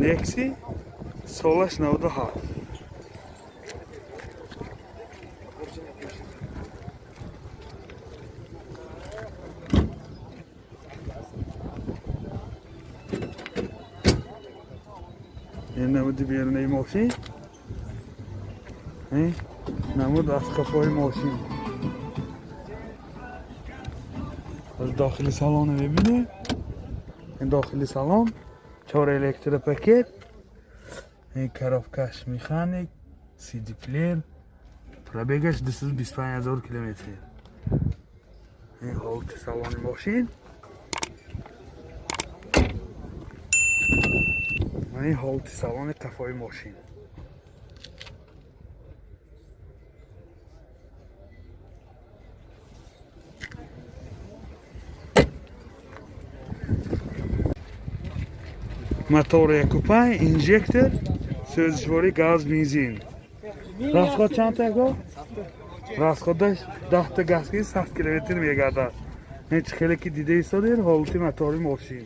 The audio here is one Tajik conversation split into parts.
Некси, солаш 97. Ин намуди берунаи мошин, намуд аз қафои мошин. Аз дохили салона мебинем. Ин дохили салон, чор электропакет, ин коробкаш механик, CD плеер, пробегаш 225 ҳазор километр. Ин ҳолати салони мошин, ин ҳолати салони қафои мошин. Мотор 1,5, инжектор, сӯзишворӣ газ, бензин. Расход чанд тако? Расходаш 10 та газки 100 километр мегардад. Ин чӣ хеле ки дида истодед, ҳолати мотори мошин.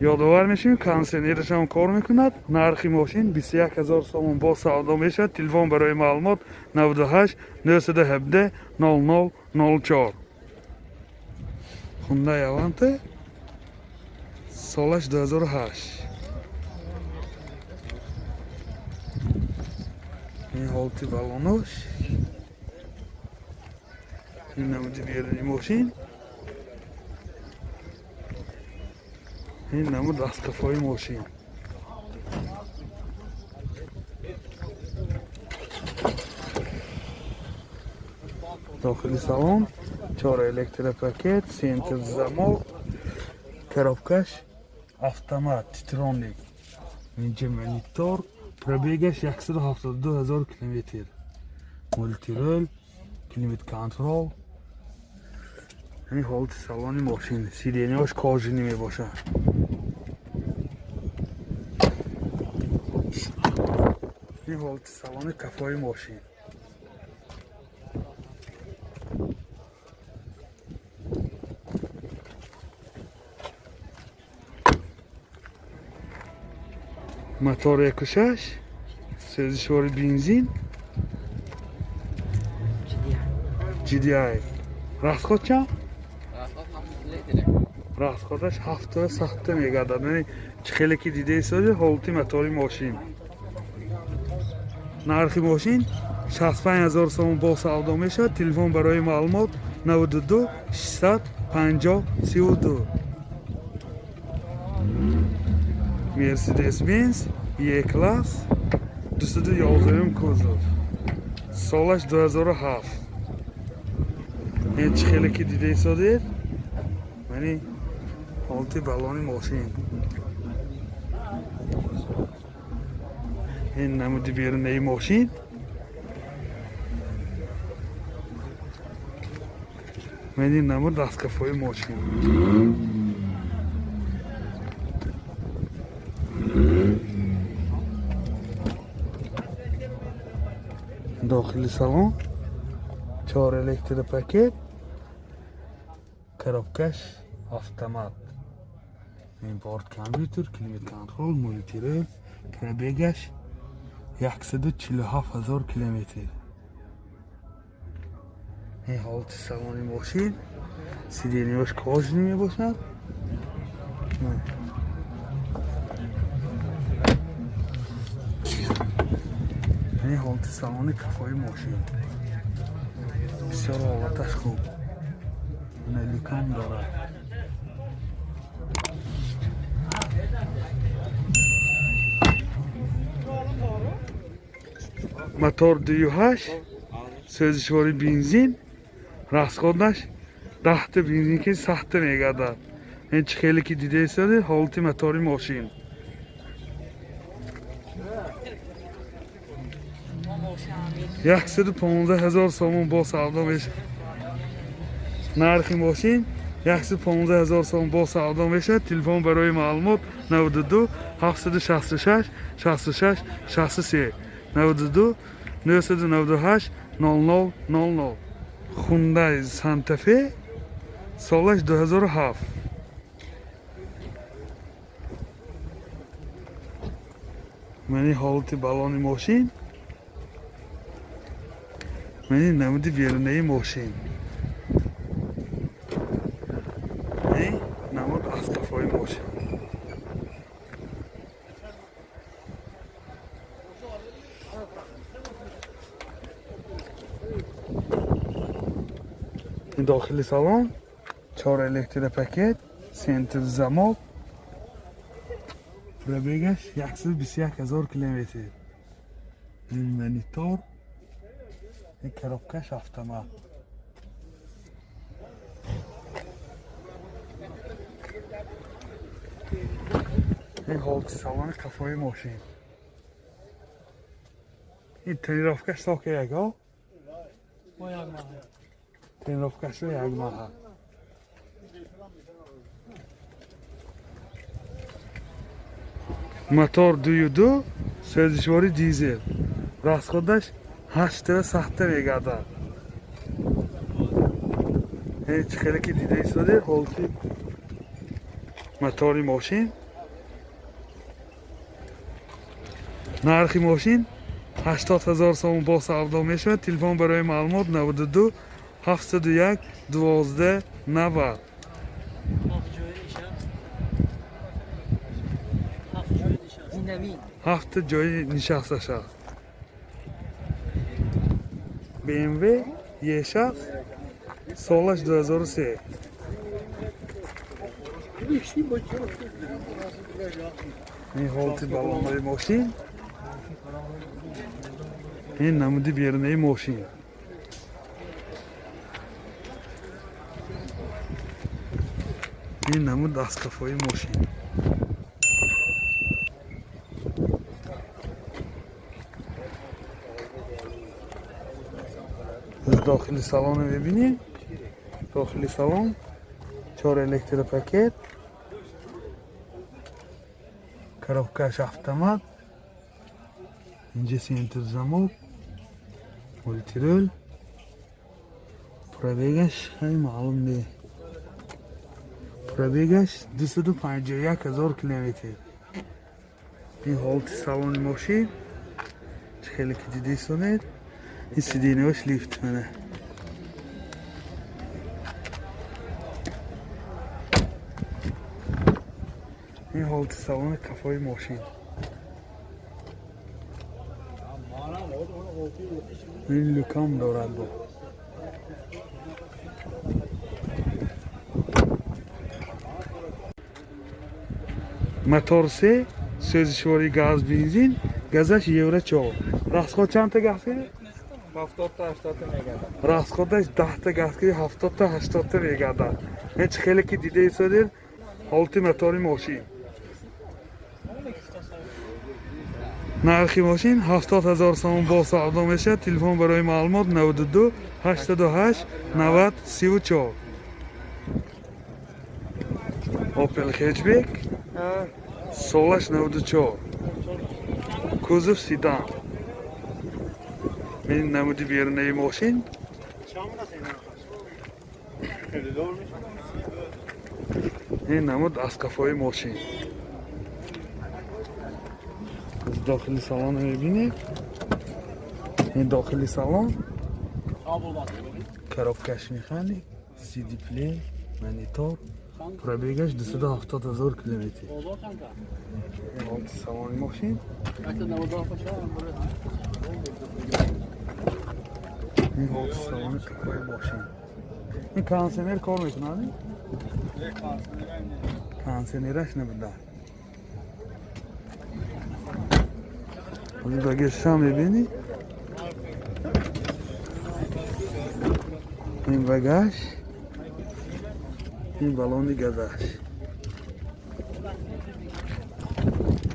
Ёдовар мешавем, кондитсионерашам кор мекунад. Нархи мошин 21 ҳазор сомон, бо савдо мешавад. Телефон барои маълумот 98 917 00 04. Хундай Аванте, солаш 2008. Ин ҳолати балонош, ин намуди беруни мошин, ин намуд аз қафои мошин. Дохили салон, чор электропакет, центр замок, коробкаш автомат, титроник, инҷа монитор. Пробегаш 172 ҳазор километр. Мультирул, климат контрол. Ин ҳолати салони мошин, сиденияш кожаный мебошад. Ин ҳолати салони кафои мошин. Мотор 1,6, сӯзишвори бензин, GDI. Расход чанд? Расходаш ҳафта сахта мегардад. Чӣ хеле ки дида истоди, ҳолати мотори мошин. Нархи мошин 65 ҳазор сомон, бо савдо мешавад. Телефон барои маълумот 92 650 32. Мерседес Бенз Е класс, 211 кузов, солаш 2007. Ин чӣ хеле ки дида истодед, мани ҳолати балони мошин, ин намуди берунаи мошин, мани намуд аз қафои мошин. Дохили салон, чор электропакет, коробкаш автомат, ин борт компютер, климат контрол, мультирул. Пробегаш 147 ҳазор километр. Ин ҳолати салони мошин, сиденияш кожаный мебошад. Ин ҳолати салони кафои мошин, бисёр ҳолаташ хуб, люкам дорад. Мотор 2,8, сӯзишвори бензин. Расходаш 10 та бензин ки сахта мегардад. Ин чӣ хеле ки дида истоди, ҳолати мотори мошин. 115 ҳазор сомон, бо савдо мешавад. Нархи мошин 115 ҳазор сомон, бо савдо мешавад. Телефон барои маълумот 92 766 66 63, 92 998 00 00. Хундай Сантафе, солаш 2007. Мани ҳолати балони мошин. Мани намуди берунаи мошин. Намуд аз қафои мошин. Ин дохили салон, чор электропакет, центр замок, пробегаш 121 ҳазор километр. Ин монитор, ин коробкаш автомат. Ин ҳолати салони қафои мошин. Ин тонировкаш сока яго? Тонировкаш як маҳа. Мотор 2.2, сӯзишвори дизел. Расходаш 8 та мегардад. Ҳеҷ хеле ки дида истоде ҳолати мотори мошин. Нархи мошин 80 ҳазор сомон бо савдо мешавад. Телефон барои маълумот 92 701 12 90. Ҳафта ҷои нишасташ аст. BMW E6, солаш 2003. Ин ҳолати балонҳои мошин. Ин намуди берунаи мошин. Ин намуд аз қафои мошин. Аз дохили салонро мебинем. Дохили салон чор электропакет, коробкаш автомат, инҷа центр замок, мультируль, пробегаш хеле маълум не. Пробегаш 251 ҳазор километр. Ин ҳолати салони мошин чӣ хеле ки дида истонед. Ин сиденияш лифт мана. Ин ҳолати салони қафои мошин. Ин люкам дорад бо. Мотор се, сӯзишвори газ бензин, газаш евро 4. Расход чандта газ кардӣ? 70 та 80 та мегардад. Расходаш 10 та газ кардӣ, 70 та 80 та мегардад. Ин чӣ хеле ки дида истодед ҳолати мотори мошин. Нархи мошин 70 ҳазор сомон бо савдо мешавад. Телефон барои маълумот 92 88 90 34. Opel Hatchback, солаш 94, кузов седан. Ин намуди берунаи мошин. Ин намуд аз қафои мошин. Аз дохили салонро мебинед. Ин дохили салон, коробкаш механик, CD плей, монитор, пробегаш 270 ҳазор километр. Ин ҳолати салони мошин. Ин ҳолати салони қафои мошин. Ин кондиционер кор мекунад? Кондиционераш набуда. Ҳозир багажшам мебинӣ? Ин багаж, ин балони газаш.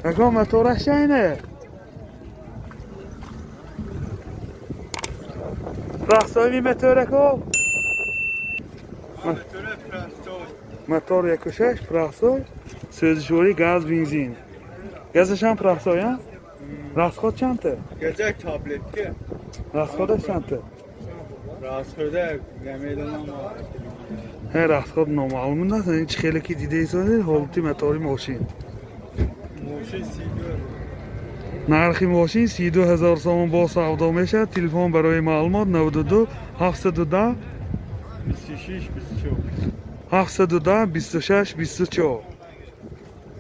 Ако мотораш чайне? Раҳсоиби моторако? Мотор 1.6 прасой, сӯзишворӣ газ бензин. Газашам прасой, а? Расход чандта? Gecə tabletki. Расходаш чандта? Расхода намедонам. Ҳе, расход номаълум аст. Ин чӣ хеле ки дида истодед ҳолати мотори мошин. Мошин сидор. Нархи мошин 32 ҳазор сомон, бо савдо мешавад. Телефон барои маълумот: 92 710 26 24. 710 26 24.